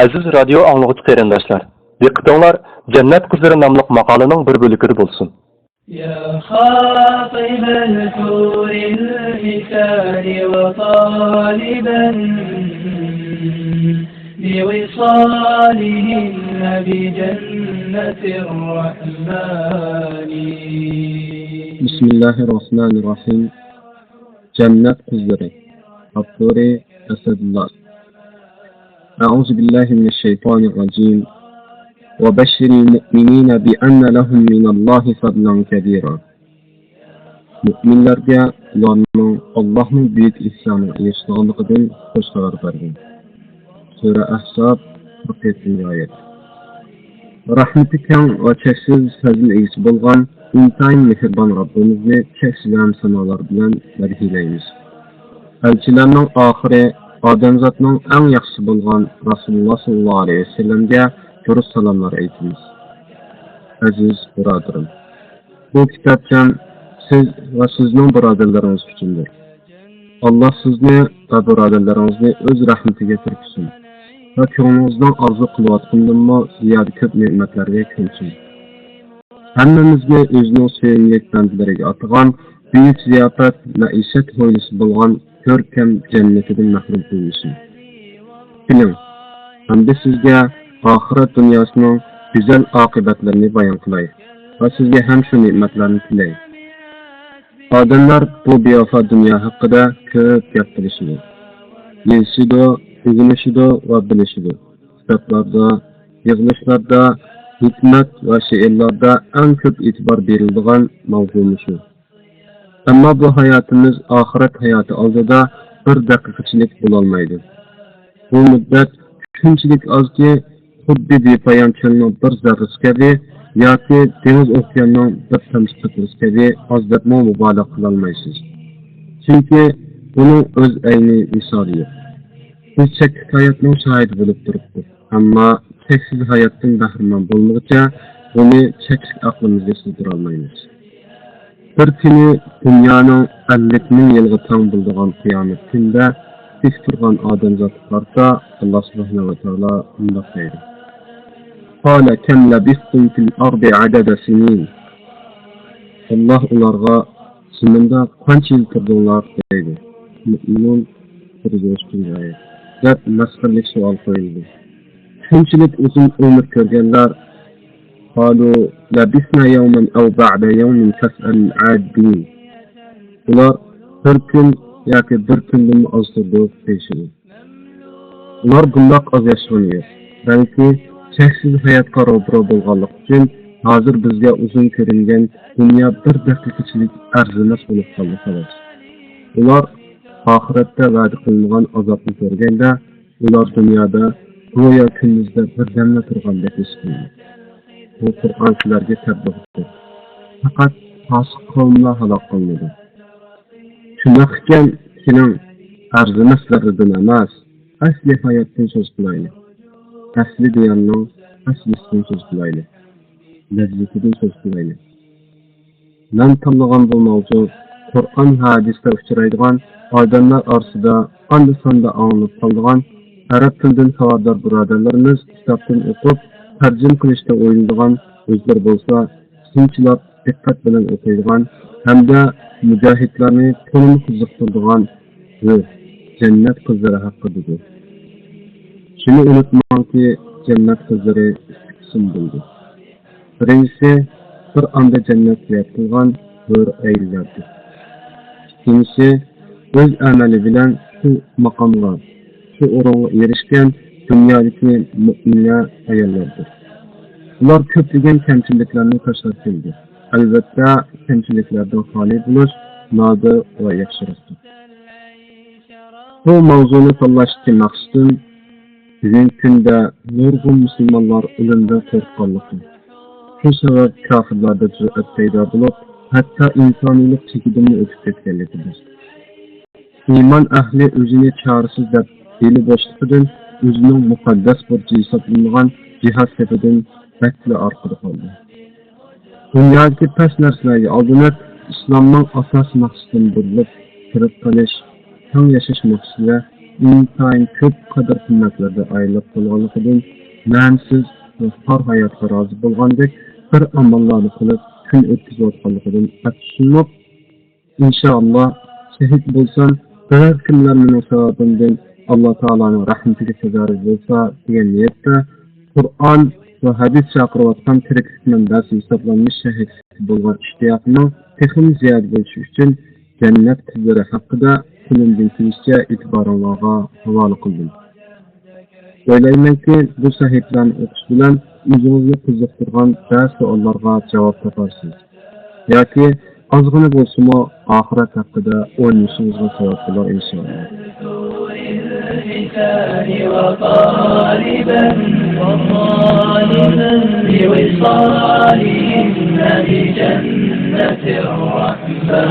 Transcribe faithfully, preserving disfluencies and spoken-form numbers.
ئەزىز رادىيو ئاڭلىغۇچى قېرىنداشلار، دىققىتىڭلار جەننەت قىزلىرى ناملىق ماقالىنىڭ بىر بۆلىكىدە بولسۇن. يا خاطب الحور الحسان وطالبا بوصالهن بجنة الرحمن. بسم الله الرحمن الرحيم. جەننەت قىزلىرى. ئاپتورى ئەسەدۇللا. أعوذ بالله من الشيطان الرجيم. وبشر المؤمنين بأن لهم من الله فضلا كبيرا. مۆمىنلەرگە ئۇلارنىڭ ئاللاھنىڭ بۈيۈك ئېھسانىغا ئېرىشىدىغانلىقىدىن خۇش خەۋەر بەرگىن. سۈرە ئەھزاب، قىرىق يەتتىنچى ئايەت. رەھمىتى كەڭ ۋە چەكسىز پەزىل ئىگىسى بولغان ئىنتايىن مېھرىبان رەببىمىزنى چەكسىز ھەمدۇ سانالار بىلەن مەدھىيلەيمىز. ئەلچىلەرنىڭ ئاخىرى، ئادەمزاتنىڭ ئەڭ ياخشىسى بولغان رەسۇلۇللا ساللاللاھۇ ئەلەيھى ۋەسەللەمگە دۇرۇت سالاملار ئېيتىمىز. ئەزىز بۇرادىرىم، بۇ كىتابچام سىز ۋە سىزنىڭ بۇرادەرلىرىڭىز ئۈچۈندۇر. ئاللا سىزنى ۋە بۇرادەرلىرىڭىزنى ئۆز رەھمىتىگە كىرگۈزسۇن ۋە كۆڭلىڭىزنىڭ ئارزۇ قىلىۋاتقىنىدىنمۇ زىيادە كۆپ نېمەتلەرگە كۆمسۇن. ھەممىمىزنى ئۆزىنىڭ سۆيۈملۈك بەندىلىرىگە ئاتىغان بۈيۈك زىياپەت، مەئىشەت ھويلىسى بولغان كۆركەم جەننىتىدىن مەھرۇم قىلمىسۇن. كېلىڭ، ئەمدى سىزگە ئاخىرەت دۇنياسىنىڭ گۈزەل ئاقىۋەتلىرىنى بايان قىلاي ۋە سىزگە ھەم شۇ نېمەتلەرنى تىلەي. ئادەملەر بۇ بىۋاپا دۇنيا ھەققىدە كۆپ گەپ قىلىشىدۇ، يېزىشىدۇ، ئۆگىنىشىدۇ ۋە بىلىشىدۇ. كىتابلاردا، يىغىلىشلاردا، ھېكمەت ۋە شېئىرلاردا ئەڭ كۆپ ئېتىبار بېرىلىدىغان ماۋزۇ مۇشۇ. ئەمما بۇ ھاياتىمىز ئاخىرەت ھاياتى ئالدىدا بىر دەقىقىچىلىك بولالمايدۇ. بۇ مۇددەت شۇنچىلىك ئازكى، خۇددى بىپايان چۆلنىڭ بىر زەررىسى كەبى ياكى دېڭىز ئوكياننىڭ بىر تامچە قەترىسى كەبى ئاز دەپمۇ مۇبالىغە قىلالمايسىز. چۈنكى بۇنىڭ ئۆز ئەينى مىسالى يوق. بىز چەكلىك ھاياتنىڭ شاھىدى بولۇپ تۇرۇپتۇق. ئەمما چەكسىز ھاياتتىن بەھرىمەن بولمىغۇچە، بۇنى چەكلىك ئەقلىمىزگە سىغدۇرالمايمىز. بىر كۈنى دۇنيانىڭ ئەللىك مىڭ يىلغا تەڭ بولىدىغان قىيامەت كۈنىدە تىك تۇرغان ئادەمزاتقا قارىتا، ئاللا سۇبھانەھۇ ۋە تائالا مۇنداق دەيدۇ: قال كم لبثتم في الأرض عدد سنين. ئاللا ئۇلارغا زېمىندا قانچە يىل تۇردۇڭلار؟ دەيدۇ. مۇئمىنۇن بىر يۈز ئون ئىككىنچى ئايەت. دەپ مەسخىرىلىك سوئال قويۇلدى. شۇنچىلىك ئۇزۇن ئۆمۈر كۆرگەنلەر، قالوا لبثنا يوما أو بعض يوم فاسأل العادين. ئۇلار بىر كۈن ياكى بىر كۈندىنمۇ ئاز تۇردۇق دېيىشىدۇ. ئۇلار بۇنداق ئاز ياشىغىنى يوق، بەلكى چەكسىز ھاياتقا روبىرو بولغانلىقى ئۈچۈن ھازىر بىزگە ئۇزۇن كۆرۈنگەن دۇنيا بىر دەقىقىچىلىك ئەرزىمەس بولۇپ قالدى، خالاس. ئۇلار ئاخىرەتتە ۋەدە قىلىنغان ئازابنى كۆرگەندە، ئۇلار دۇنيادا گويا كۈندۈزدە بىردەملا تۇرغاندەك ھېس قىلدى. بۇ قۇرئان سىلەرگە تەبلىغدۇر. پەقەت پاسىق قەۋملا ھالاك قىلىنىدۇ. شۇنداق ئىكەن، كېلىڭ، ئەرزىمەس زەررىدىن ئەمەس، ئەسلى ھاياتتىن سۆز قىلايلى. ئەسلى زىياننىڭ ئەسلىسىدىن سۆز قىلايلى. لەززىتىدىن سۆز قىلايلى. مەن تاللىغان بۇ ماۋزۇ قۇرئان ھەدىستە ئۇچرايدىغان، ئادەملەر ئارىسىدا ئاندا-ساندا ئاڭلىنىپ قالىدىغان، ئەرەب تىلىدىن خەۋەردار بۇرادەرلىرىمىز كىتابتىن ئوقۇپ، تەرجىمە قىلىشتا ئويلىنىدىغان، ئۆزلىرى بولسا سىنچىلاپ دىققەت بىلەن ئوقۇيدىغان ھەمدە مۇجاھىدلارنى تولىمۇ قىزىقتۇرىدىغان ھۆر، جەننەت قىزلىرى ھەققىدىدۇر. شۇنى ئۇنتۇماڭكى، جەننەت قىزلىرى ئىككى قىسىم بولىدۇ. بىرىنچىسى، بىر ئاندا جەننەتكە يەتكۈزگەن ھۆر ئەينلەردۇر. ئىككىنچىسى، ئۆز ئەمەلى بىلەن شۇ ماقامغا، شۇ ئورۇنغا ئېرىشكەن دۇنيادىكى مۆمىنە ئاياللاردۇر. ئۇلار كۆپلىگەن كەمچىلىكلەرنى تاشلاپ كەلگەن. ئەلۋەتتە، كەمچىلىكلەردىن خالىي بولۇش نادىر ۋە ياخشىراقتۇر. بۇ ماۋزۇنى تاللاشتىكى مەقسىتىم، بۈگۈنكى كۈندە نۇرغۇن مۇسۇلمانلار ئۆلۈمدىن قورققانلىقى، شۇ سەۋەب كاپىرلاردا جۈرئەت پەيدا بولۇپ، ھەتتا ئىنسانىيلىق چېكىدىنمۇ ئۆتۈپ كەتكەنلىكىدۇر. ئىمان ئەھلى ئۆزىنى چارىسىز دەپ، دىلى بوشلۇقىدىن ئۆزىنىڭ مۇقەددەس بۇرچى ھېسابلىنىدىغان جىھاد سېپىدىن بەكلا ئارقىدا قالدى. دۇنيادىكى پەس نەرسىلەرگە ئالدىنىپ، ئىسلامنىڭ ئاساسىي مەقسىتىدىن بۇرۇلۇپ، تىرىك قېلىش، تەڭ ياشاش مەقسىتىدە ئىنتايىن كۆپ قەدىر-قىممەتلەردە ئايرىلىپ قالغانلىقىدىن، مەنىسىز ۋە خار ھاياتقا رازى بولغاندەك بىر ئاماللارنى قىلىپ كۈن ئۆتكۈزۈۋاتقانلىقىدىن ئەپسۇسلىنىپ، ئىنشائاللا، شېھىت بولسام، بەزى كۈنلەر مېنىڭ سەۋەبىمدىن ئاللا تائالانىڭ رەھمىتىگە سەزا بولسا، دېگەن نىيەتتە قۇرئان ۋە ھەدىس چاقىرىۋاتقان تىرىكلىك مەنبەسى ھېسابلانمىش شەھىدلىككە بولغان ئىشتىياقىمنىڭ تېخىمۇ زىيادە بولۇشى ئۈچۈن، جەننەت قىزلىرى ھەققىدە قولۇمدىن كېلىشىچە ئېتىبارىڭلارغا ھاۋالە قىلدىم. ئويلايمەنكى، بۇ سەھىپىلەرنى ئوقۇش بىلەن ئۆزىڭىزنى قىزىقتۇرغان بەزى سوئاللارغا جاۋاب تاپارسىز. ياكى ئازغىنە بولسىمۇ ئاخىرەت ھەققىدە ئويلىنىشىڭىزغا سەۋەب بولار، ئىنشائاللا. وطالبا، وطالبا بوصالهن بجنة الرحمن.